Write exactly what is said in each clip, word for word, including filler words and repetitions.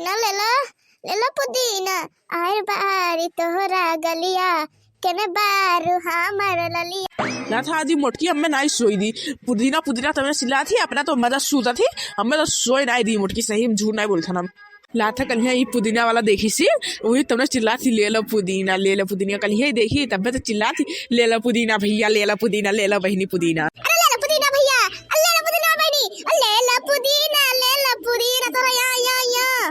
ना ले लो, ले लो पुदीना। आइल बारी तोहरा गलिया, केने बारू हमर ललिया। ना था जी मोटकी, हमें नाई सोई दी। पुदीना पुदीना तमने चिल्ला थी, अपना तो मजा सूता थी, हमें तो सोई नाई दी मोटकी, सही में झूठ नाई बोलता ना। लाथा कलिया ई पुदीना वाला देखी सी, वही तमने चिल्ला थी, "ले लो पुदीना, ले लो पुदीना।" कलिया ही देखी, तब तो चिल्ला थी, "ले लो पुदीना भैया, ले लो पुदीना, ले लो बहिनी पुदीना।" अरे ले लो पुदीना भैया, अरे ले लो पुदीना बहिनी, अरे ले लो पुदीना, ले लो पुदीना, तोरा या, या, या।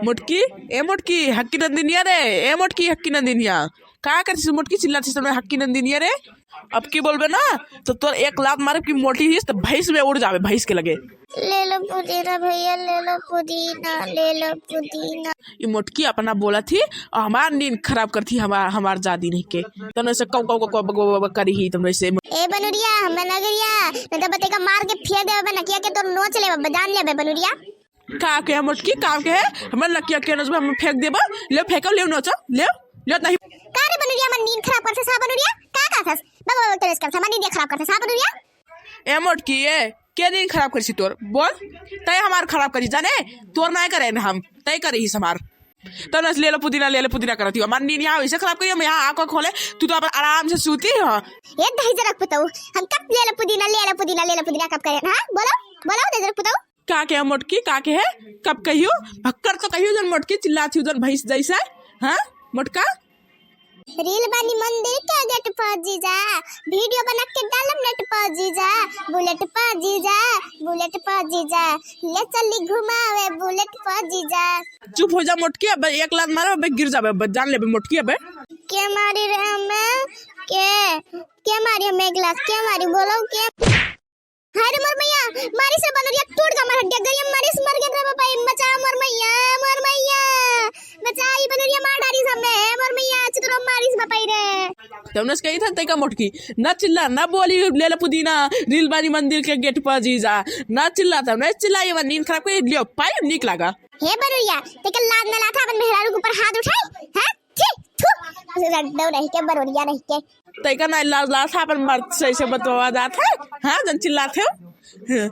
मोटकी, ए मोटकी, हक्की नंदिनिया रे, ए मोटकी, हक्की नंदिनिया। का करती मोटकी, चिल्लाती समय हक्की नंदिनिया रे? अब की बोलबे ना, तो तोर एक लात मारे की मोटी हिस, तो भैंस में उड़ जावे, भैंस के लगे। ले लो पुदीना भैया, ले लो पुदीना, ले लो पुदीना। ई मोटकी अपना बोला थी, और हमार नींद खराब करती, हमार, हमार जादी नहीं के। तमने से कौ, कौ, कौ, कौ, बक, बक, बक करी ही, तमने से। ए बनुरिया, हमें नगरिया, नहीं तो बतेका मार के फेंक देबे, नकिया के तोर नोच लेबे, जान लेबे बनुरिया। का कहे मोटकी, का कहे? हमर नकिया के नोचबे, हम फेंक देबो। ले फेंको, ले नोचो, ले, ले नहीं। का रे बनुरिया, हमर नींद खराब करते सा बनुरिया? का, का थस? बक, बक, बक, तेरे इसका हमर नींद खराब करते सा बनुरिया? ए मोटकी, ए, के नींद खराब करी तोर? बोल, तय हमार खराब करी जाने? तोर ना करे ना हम, तय करी ही हमार। तो नस ले लो पुदीना, ले लो पुदीना करती हो। हमार नींद यहाँ ऐसे खराब करी, हम यहाँ आँखों खोले, तू तो अपन आराम से सूती हो। ए दहिजरक पुतऊ, हम कब ले लो पुदीना, ले लो पुदीना, ले लो पुदीना कब करे? हाँ, बोलो, बोलो दहिजरक पुतऊ। का के मोटकी, का के है? कब कहियो? भक्कड़ तो कहियो जन मोटकी, चिल्लाती हूँ जन भैंस जैसे। हाँ, मोटका? रील बानी मंदिर के गेट पर जीजा, वीडियो बना के डालम नेट पर जीजा, बुलेट पर जीजा, बुलेट पर जीजा, ले चली घुमावे बुलेट पर जीजा। चुप हो जा मोटकी, अब एक लात मारो, अब गिर जाबे, अब जान लेबे मोटकी अब। के मारी रे हमें? के, के मारी हमें एक लात? के मारी? बोलो के? हाय रे मोर मैया, मारिस रे बनरिया, टूट गा मोर हड्डिया, गरिया मारिस, मर गए रे बाबा, बचा मोर मैया, मोर मैया, बचा, ई बनरिया मार डारिस हमें, मोर मैया, चतुरो मारिस बापा रे। तमने से कही था, तैका मोटकी, ना चिल्ला, ना बोली, ले ले पुदीना, रील बानी मंदिर के गेट पर जीजा, ना चिल्ला, तमने चिल्ला, ये नींद खराब कर लियो, पाई नीक लागा। हे बनरिया, तैका लाज ना लाथा अपन मेहरारू के ऊपर हाथ उठाई, हैं? छी, थू, रड्डो रह के, बनरिया रह के। तैका ना लाज लाज था, अपन मर्द से ऐसे बतवा जात है, हाँ, जन चिल्लात है। हाँ।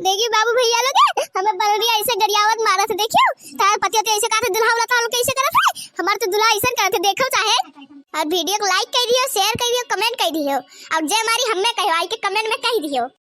देखियो बाबू भैया लोग, हमें बनरिया ऐसे गरियावत मारत है, देखियो, तार पति तो ऐसे कहते दुल्हा वाला था, लोग कैसे करत है, हमार तो दुल्हा ऐसे करत है, देखो चाहे। और वीडियो को like कर दियो, share कर दियो, comment कर दियो, और जय मारी हमें कहो, आई के comment में कह दियो।